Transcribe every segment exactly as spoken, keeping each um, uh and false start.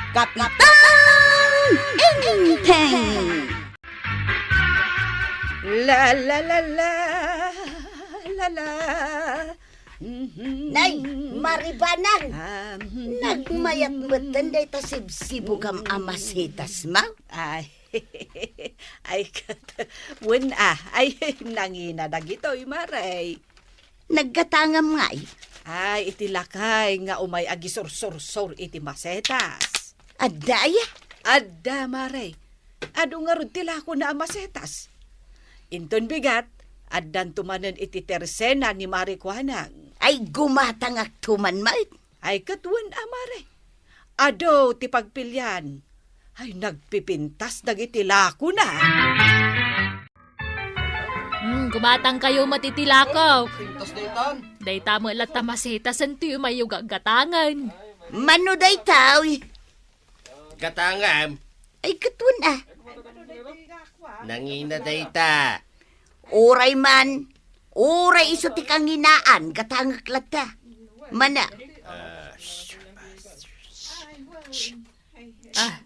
Kapitan Enteng! La, la, la, la, la, la. Mhm. Nay, Maribanang! Ah, mhm. Nagmayat metten dayta sibsibugam a masitas, ma? Ay, ay, ket, wen, ah, ay, nangina dagitoy, Mare. Naggatangam ngay? Ay, iti lakay nga umay agisursursor iti masetas. Adda aya? Adda, Mare. Adu ngarud ti lakona a masetas. Inton bigat, addanto manen iti tersena ni Mare Kuanang. Ay, gumatangakto man met. Ay, ket wen a, Mare. Adu ti pagpilian. Ay, nagpipintas dagiti lakona. Hmm, gumatangkayo met iti lako. Pintas daytan. Dayta met latta masitasen ti umayyo gaggatangen. Mano dayta, uy? Gatangam. Ay, ket wen a. Nangina dayta. Uray man, uray isu ti kanginaan, gatangek latta. Mana? Ah, sh-, sh-, Ah,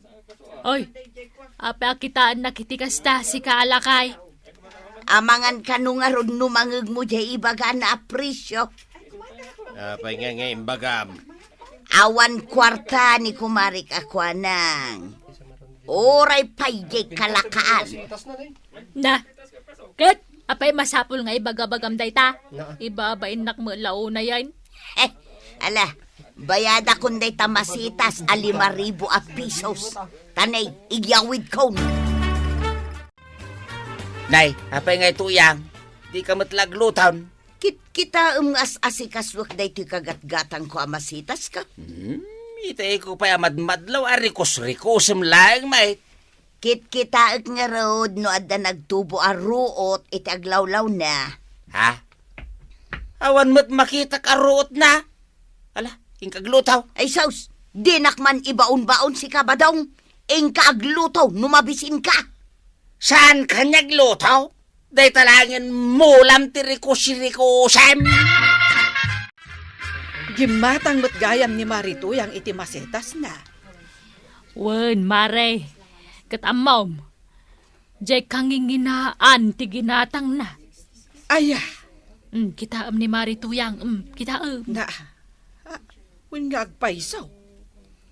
oy, apay a kitaennak iti kasta, sika a lakay? Amangan kano ngarud no mangegmo diay ibagana a presio. Apay nga nga imbagam? Awan kuarta ni kumarik a Kuanang. Uray pay diay kalakaan. Na, ket apay masapul nga ibagabagam dayta? Na. Ibabainnak met la unayen. Eh, ala, bayadakon dayta masitas a lima ribu a pisos. Tanay, igyawidkon. Nay, apay nga ituyang? Di ka met laglutan. Kitkitaem nga as-asikasuek daytoy kagatgatangko a masitaska. Hmm, itayko pay a madmadlaw a rikus-rikusem laeng met. Kitkitaek ngarud no adda nagtubo a ruot iti aglawlawna. Ha? Awan met makitak a ruotna. Ala, inka agluto. Ay sus, dinak man ibaon-baon, sika, Badong. Inka agluto no mabisinka. Saan ka nga agluto? Dayta laengen mulam ti rikus-rikusem. Gimmatang met gayam ni Mare Tuyang iti masitasna. Wen, Mare, ket ammom, diay kanginginaan ti ginatangna. Aya. Mm, kitaem ni Mare Tuyang, mm, kitaem. Na, ah, wen nga agpayso.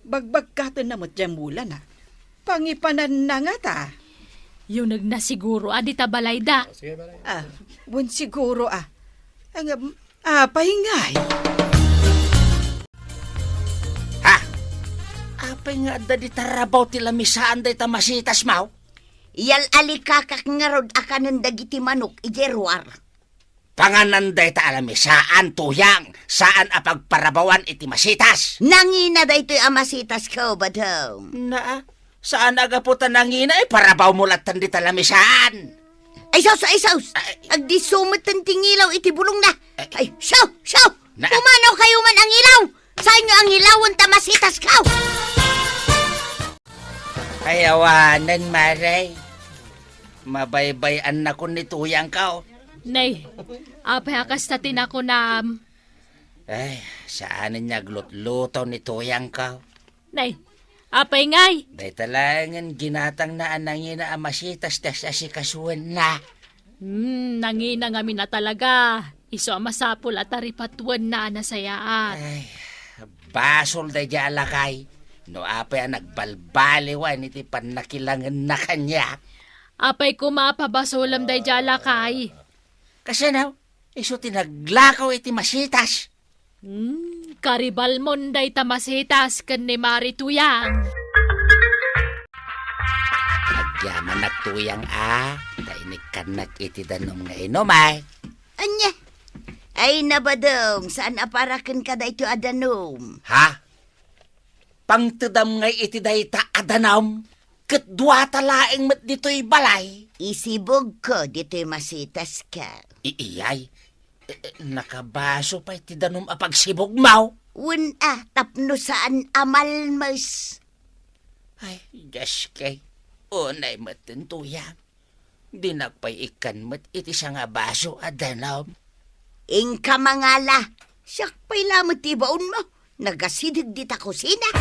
Bagbagkatenna met diay mulana. Pangipananna ngata. Yunegna siguro a dita balayda. Ah, wen siguro a. Ang, um, apay ngay? Ha? Apay nga adda dita rabaw ti lamisaan dayta masitas, maw? Yal-alikakak ngarud a kanen dagiti manok idiay ruar. Panganan dayta a lamisaan, Tuyang, saan a pagparabawan iti masitas. Nangina daytoy a masitasko, Badong. Naa, saan a gapu ta nangina, iparabawmo lattan dita lamisaan. Ay, sus, ay, sus! Ay. Agdisso metten ti ngilaw iti bulongna. Ay. Ay, siaw, siaw! Na. Pumanaw kayo man ang ilaw! Saanyo ang ilawon ta masitasko! Ay, awanen, Mare. Mabaybay-annakon ni Tuyangko. Nay, apay a kasta ti nakunam? Ay, saanen nga aglutluto ni Tuyangko. Nay, apay ngay? Dayta laengen ginatangna a nangina a masitas ti as-asikasuenna. Hmm, nangina ngamin a talaga. Isu a masapul a taripatuenna a nasayaat. Ay, basol daydiay a lakay. No apay a nagbalbaliwan iti pannakilangenna kaniak. Apay koma a pabasolem daydiay a lakay? Kasano? Isu ti naglakaw iti masitas. Hmm, karibalmon dayta masitas ken ni Mari Tuyang. Agyamanak, Tuyang, a, ta inikkannak iti danum nga inum, ay. Ania? Ay, Badong, saan a para kenka daytoy a danum? Ha? Pangtedam ngay iti dayta a danum, ket duata laeng met ditoy balay. Isibugko ditoy masitaska. Iiyay, eh, eh, nakabaso pay ti danum a pagsibugmo. Wen a, tapno saan a malmes. Ay, Dioske, unay met, Tuyang. Dinak pay ikkan met iti sangabaso a danum. Inka mangala, siak pay lamet ti ibaonmo. Nagasideg dita kusina.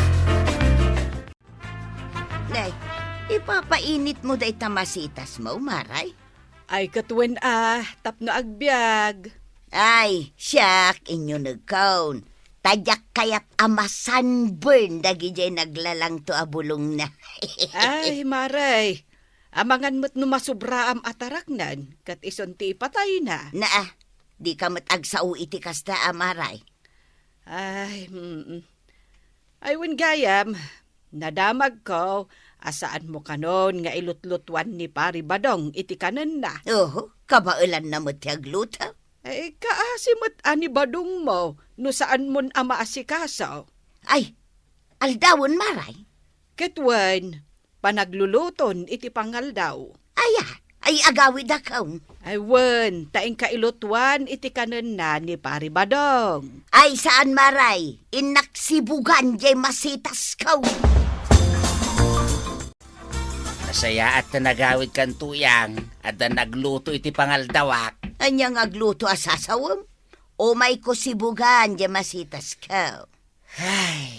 Ipapainitmo dayta masitasmo, Maray? Ay, ket wen a, tapno agbiag. Ay, siak, inyunegkon. Ta diak kayat a masunburn dagidiay naglalangto a bulongna. Ay, Maray, amangan met no masubraam a taraknan, ket isun ti ipatayna. Naa, dika met agsao iti kasta a, Maray. Ay, mm. Ay, wen gayam, nadamagko a saanmo kanon nga ilutlutuan ni Pari Badong iti kanenna. Oho, kabaelanna met ti agluto. Eh, kaasi met a ni Badongmo no saanmon a maasikaso. Ay, aldawen, Maray? Ket wen, panagluluton iti pangaldaw. Aya, ay agawidakon. Ay wen, ta inka ilutuan iti kanenna ni Pari Badong. Ay saan, Maray, innak sibugan jay masitasko. Nasayaat ta nagawidkan, Tuyang, adda nagluto iti pangaldawak. Ania nga agluto a sasawem? Umayko sibugan jay masitasko. Ay,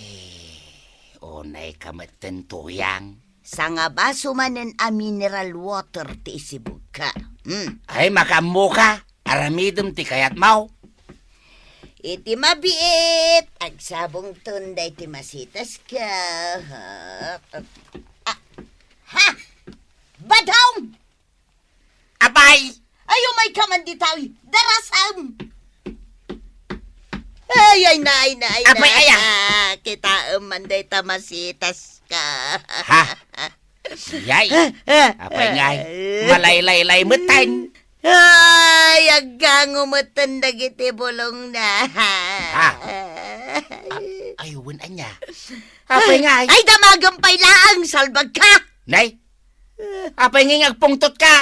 unayka metten, Tuyang. Sangabaso manen a mineral water ti isibugka. Hmm. Ay, makaammoka. Aramidem ti kayatmo. Iti mabiit, agsabongton daytoy masitasko. Ah, ha! Badong! Apay! Ay, umayka man ditoy! Darasem! Ay, ay, na, ay, na, ay, Apay, na. Aya! Ah, kitaem man dayta masitasko. Ha? Yay! Ah, ah, Apay ngay, ah. Malaylaylay metten. Ay, aggango metten dagiti bulongna. Ha? Ay, wen ania? Apay ngay. Ay, damagem pay laeng, salbagka! Nay? Apay ngay nga agpungtotka?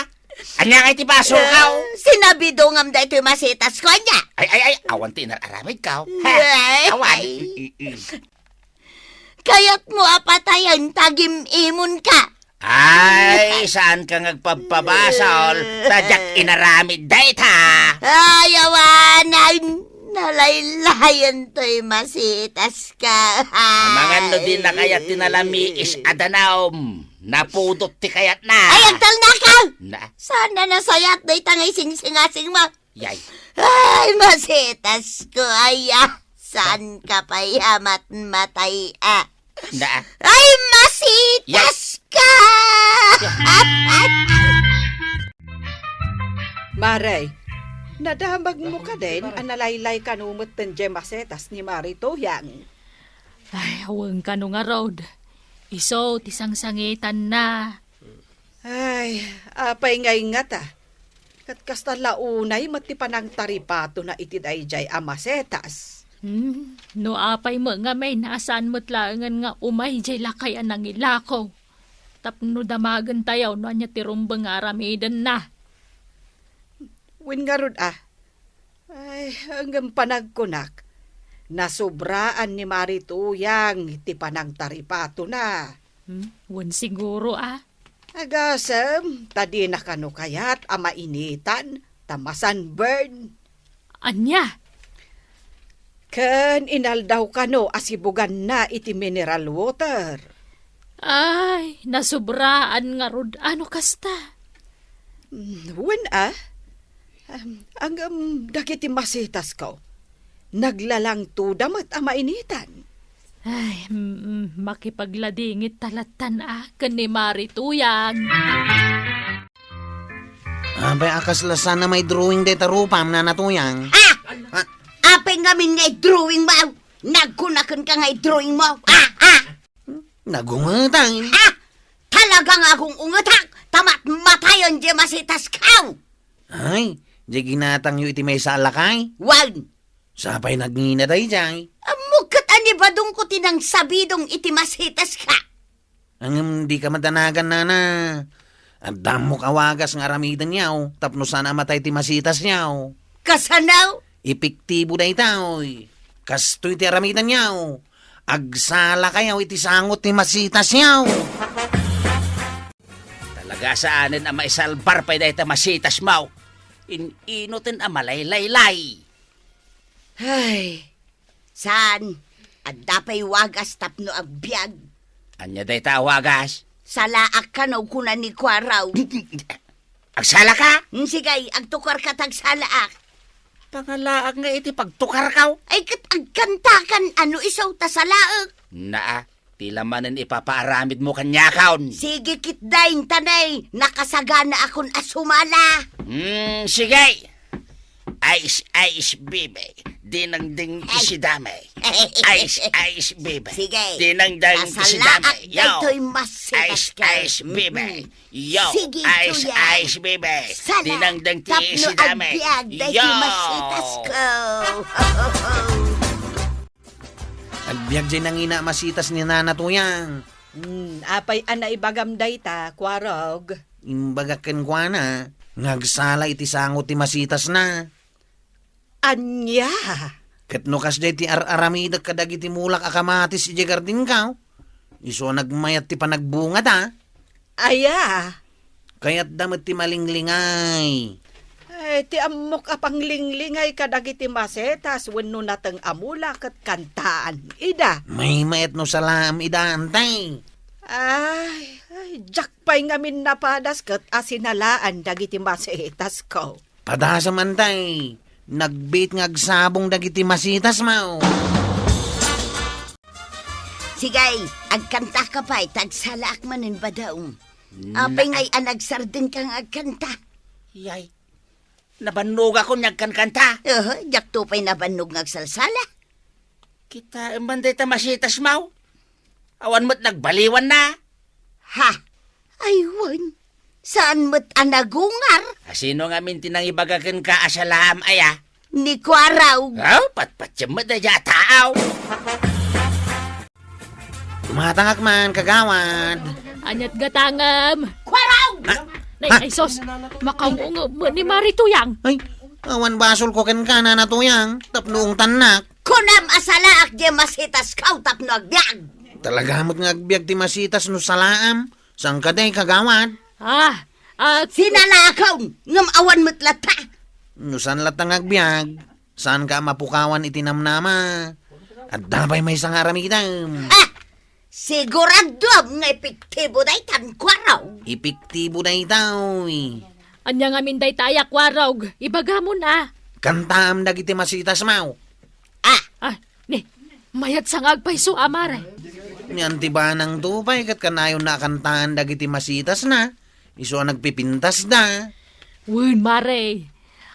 Ania ngay ti basolko? Ah, sinabidongam daytoy masitasko, ania? Ay, ay, ay, awan ti inar-aramidko. Ha? Ay, Awan. ay. Mm, mm. Kayatmo a patayen ta gim-imonka? Ay, saanka nga agpabpabasol, ta diak inaramid dayta. Ay, awanen, nalaylayen toy masitasko. Amangan no dina kayat ti nalamiis a danum, napudot ti kayatna. Ay, agtalnaka! Na? Saan a nasayaat dayta nga isingsingasingmo? Yay. Ay, masitasko, aya. Saanka pay a matmatay, a? Na. Ay, masitasko! Yay. Maray, nadamagmo kadin a nalaylay kano metten jay masitas ni Mari Tuyang? Ay, awan kano ngarud. Isu ti sangsangitanna. Ay, apay ngay ngata? Ket kasta la unay met ti panangtaripatona iti daydiay a masitas. Hmm, no apay met ngamin a saan met laengen nga umay jay lakay a nangilako tapno damagentayo no ania ti rumbeng nga aramidenna. Wen ngarud a, Ay, ngem panagkunak, nasubraan ni Mari Tuyang ti panangtaripatona. Hmm, wen siguro a. Agasem, ta dina kano kayat a mainitan, ta masunburn. Ania? Ken inaldaw kano a sibuganna iti mineral water. Ay, nasubraan ngarud a no kasta. Mm, wen a? Em, ngem dagiti masitasko, naglalangtoda met a mainitan. Ay, mm, makipagladingit ta lattan a ken ni Mari Tuyang. Apay a kasla saan a maidrawing dayta rupam, Nana Tuyang? Ah! Ah. Apay ngamin nga idrawingmo? Nagkuna kenka nga idrawingmo? Ah! Ah! Nagungetan. Ah! Talaga nga agung-ungetak, ta matmatayen jay masitasko! Ay, jay ginatangyo iti maysa a lakay? Wen. Sapay nagngina dayjay. Ammok ket a ni Badongko ti nangsabidong iti masitasko. Ngem dika madanagan, nana. Adda ammok a wagas nga aramidenyo tapno saan a matay ti masitasyo. Kasano? Epektibo daytoy. Kastoy ti aramidenyo. Agsalakayo iti sango ti masitasyo. Talaga saanen a maisalbar pay dayta masitasmo. In-inoten a malaylaylay. Ay, saan? Adda pay wagas tapno agbiag. Ania dayta a wagas? Salaak kano, kuna ni Kuaraw. Agsalaka? Mm, sige, agtukarka ta agsalaak. Pangalaak nga iti pagtukarkaw? Ay, ket agkantakan, ano isu ta salaak? Naa, ti la manen ipapaaramidmo kaniakon. Sige, ketdin, ta nay, nakasaganaakon a sumala. Mm, sige. Ice, ice, baby. Dinengdeng ti sidame. Ice, ice, baby. Sige. Dinengdeng ti sidame. Pasalaak daytoy masitas. Ice, ice, baby. Mm. Yo, sige, ice, tuyay. Ice, baby. Sala, dinengdeng ti sidame. Tapno agbiag daytoy masitasko. Agbiag jay nangina masitas ni Nana Tuyang. Hmm, apay a naibagam dayta, Kuarog? Imbagak kenkuana nga agsala iti sango ti masitasna. Ania? Ket no kasdiay ti ar-aramidek kadagiti mulak a kamatis idiay gardinko, isu a nagmayat ti panagbungada. Aya? Kayatda met ti malinglingay. Eh, ti ammok a panglinglingay kadagiti masitas wenno nateng a mulak ket kantaan ida. Maymayat no salaam ida, antay. Ay, ay, diak pay ngamin napadas ket a sinalaan dagiti masitasko. Padasem, antay. Nagbiit nga agsabong dagiti masitasmo. Sige, agkantaka pay, ta agsalaak manen, Badong. Apay ngay a nagsardengka nga agkanta? Yay, nabannogakon nga agkankanta. Aha, diakto pay nabannog nga agsalsala. Kitaem man dayta masitasmo. Awan met nagbaliwanna. Ha? Ay, wen. Saan met a nagungar? A, sino ngamin ti nangibaga kenka a salaam aya? Ni Kuaraw. Aw, patpatiem met daydiay a tao. Tumatangak man, kagawad. Ania't gatangem? Kuaraw! Ha? Nay, ha? Ay, sus, makaungungeb met ni Mari Tuyang. Ay, awan basolko kenka, Nana Tuyang, tapno ungtannak. Kunam a salaak diay masitasko tapno agbiag. Talaga met nga agbiag ti masitas no salaam. Saan kadi, kagawad? Ah, ah, sinalaakon, ngem awan met latta. No saan latta nga agbiag, saanka a mapukawan iti namnama. Adda pay maysa nga aramidem. Ah! Siguraduam nga epektibo daytan, Kuarog. Epektibo daytoy. Ania ngamin dayta aya, Kuarog? Ibagamon a. Kantaam dagiti masitasmo. Ah! Ah, ni, mayat sa nga agpayso a, Mare. Ni Anti Banangto pay ket kanayonna a kantaan dagiti masitasna, isu a nagpipintasda. Wen, Mare.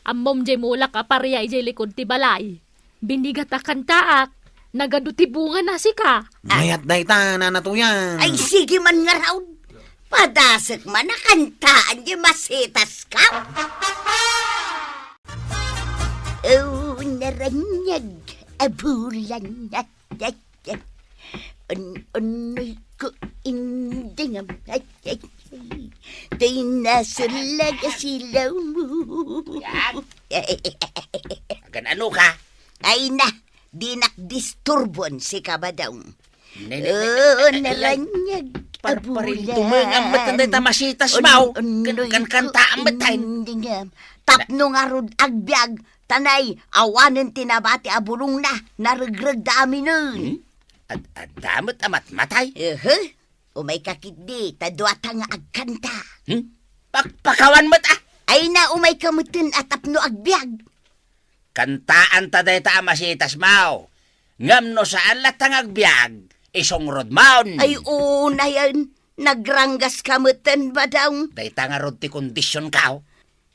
Ammom jay mulak a paria idiay likod ti balay. Binigat a kantaak. Nagadu ti bungana, sika. Mayat dayta, Nana Tuyang. Ay, sige man ngarud. Padasek man a kantaan jay masitasko. O naraniag a bulan, un-, unoy ko indingam, toy nasullag a silawmo. Yan. Agan-ano ka? Ay na, dinak disturbuan, sika, Badong. Ne, ne, ne, o, ne, ne, naraniag a bulan. Parparintumengam met dayta masitasmo. Un-, unoy ko indingam. Kan-, kantaam met. Tapno ngarud agbiag, ta nay, awanen ti nabati a bulongna, naregregda aminen. Hmm? Ad-, adda met a matmatay? Ehe. Umayka ketdi, ta duata nga agkanta. Hmm? Pakpakawan met a! Ay na, umayka metten a tapno agbiag. Kantaanta dayta a masitasmo. Ngem no saan latta nga agbiag, isungrod mon. Ay, unayen, nagranggaska metten, Badong. Dayta ngarud ti kondisionko.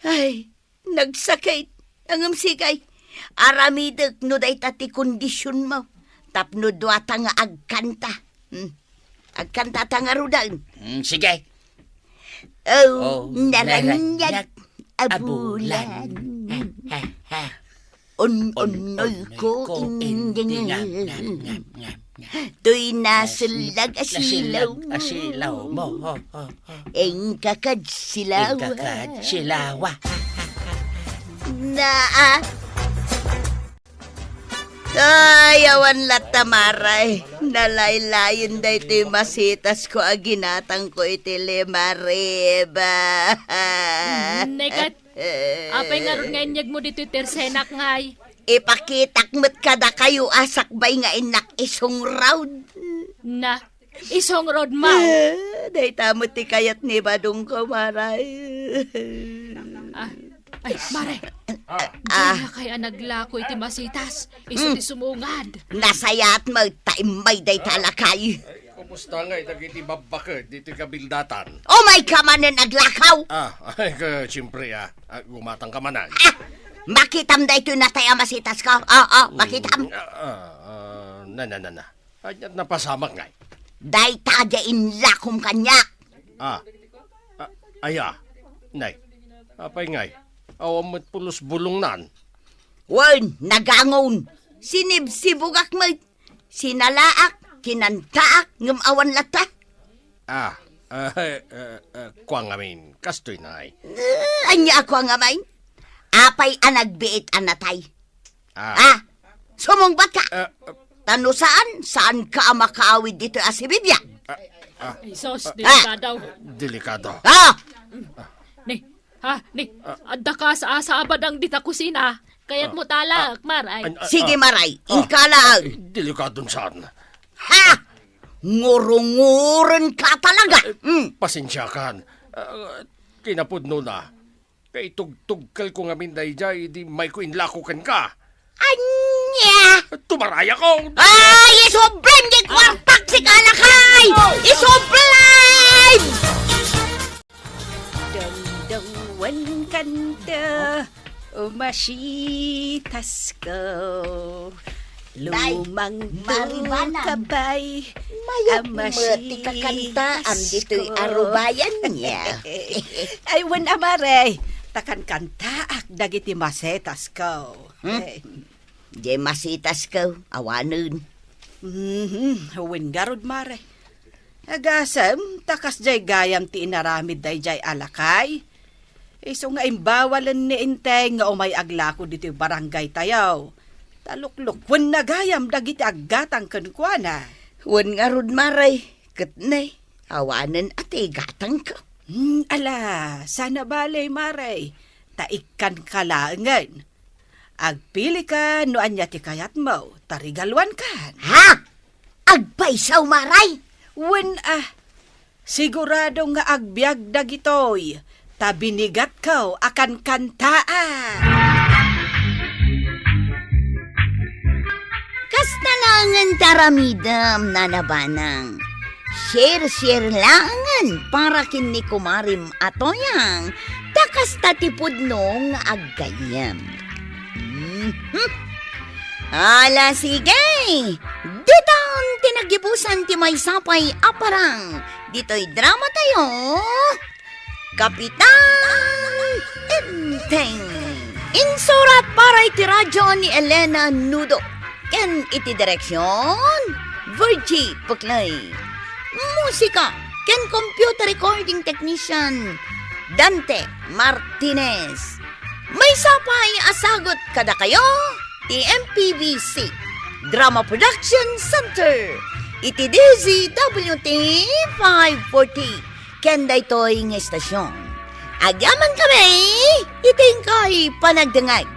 Ay, nagsakit. Ngem sige, aramidek no dayta ti kondisionmo. Tapno duata nga agkanta. Hmm. Agkantata ngaruden. Hmm, sige. O, o, naraniag, naraniag a bulan. A, a, a. Un-, unoy ko indingam. Toy nasullag a silawmo. Nasullag a silawmo. Ho, ho, ho. Inka kad silawa. Inka kad silawa. Naa. Ay, awan latta, Mare. Nalaylayen daytoy masitasko a ginatangko iti lima riba. Nekat, apay ngarud nga inyegmo ditoy tersenak ngay? Ipakitak met kadakayo a sakbay nga innak isungrod. Na, isungrod mo? Dayta met ti kayat ni Badongko, Mare. Ah, ay, Mare. Ah. Diay lakay a naglako iti masitas. Isu ti sumungad. Nasayaat met ta immay dayta a lakay. Ay, kumusta ngay dagiti babbaked ditoy kabildatan? Umayka manen aglakaw! Ah, ay, ka, siyempre, ah. Ah, gumatang ka manen. Ah! Makitam daytoy natay a masitasko. Oo, makitam. Mm, ah, ah, ah, na, na, na, na. Ania ti napasamak ngay? Dayta diay inlakom kaniak. Ah. Ah, aya. Nay. Apay ngay? Awan met pulos bulongnan. Wen, nagangon. Sinibsibugak met. Sinalaak, kinantaak, ngem awan latta. Ah, ah, eh, eh, eh, kua ngamin, kastoy, Nay. Eh, ania a kua ngamin? Apay a nagbiit a natay? Ah. Ah, sumungbat ka. Eh, eh. Ta no saan, saan ka a makaawid ditoy a sibibiag? Ah, ah, Ay, sus, ah. Delikado. Delikado. Ah! Ni, ha, ni, adda ka sa, sa abadang dita kusina. Kayat mo talak, Maray. An-, an-, Sige, ah, Maray, ah. Inka laeng. Delikadon saan. Ha? Ngurunguren ka talaga. Eh, Mm. Pasensiakan. Ah, kinapudno na. Kay tugtugkelko ngamin daydiay, idi mayko inlako kenka. Ania? Tumaray ako! Ay, isublim di kuartak ti kalakay! Isublim! Dongdong wen kanta, umasitas ko. Day, Lumang Maribana. Tukabay, Mayat met ti kakantaam ditoy a rubayan niya. Ay, wen a, Mare, ta kankantaak dagiti masitasko. Hmm? Eh. Diay masitasko, awanen. Mhm, wen ngarud, Mare. Agasem, ta kasdiay gayam ti inaramid daydiay a lakay. Isu nga imbawalen ni Enteng nga umay aglako ditoy barangaytayo. Ta luklukwenna gayam dagiti aggatang kenkuana. Wen ngarud, Mare, ket ne, awanen a ti gatangko. Hmm, ala, saan a bale, Mare, ta ikkanka laengen. Agpilika no ania ti kayatmo, ta regaluankan. Ha? Agpayso, Mare? Wen a, sigurado nga agbiag dagitoy, ta binigatko a kankantaan. Kasta laengen ti aramidem, Nana Banang. Share-share laengen para ken ni kumarem a Toyang, ta kasta ti pudno nga aggayyem. Mhm. Ala, sige! Ditan ti naggibusan ti maysa pay a parang ditoy dramatayo, Kapitan Enteng. Insurat para iti radyo ni Elena Nudo ken iti direksion, Virgie Puclay. Musika ken computer recording technician, Dante Martinez. Maysa pay a sagut kadakayo ti M P B C Drama Production Center iti D Z W T five forty ken daytoy nga estasion. Agyamankami iti inkay panagdengngeg.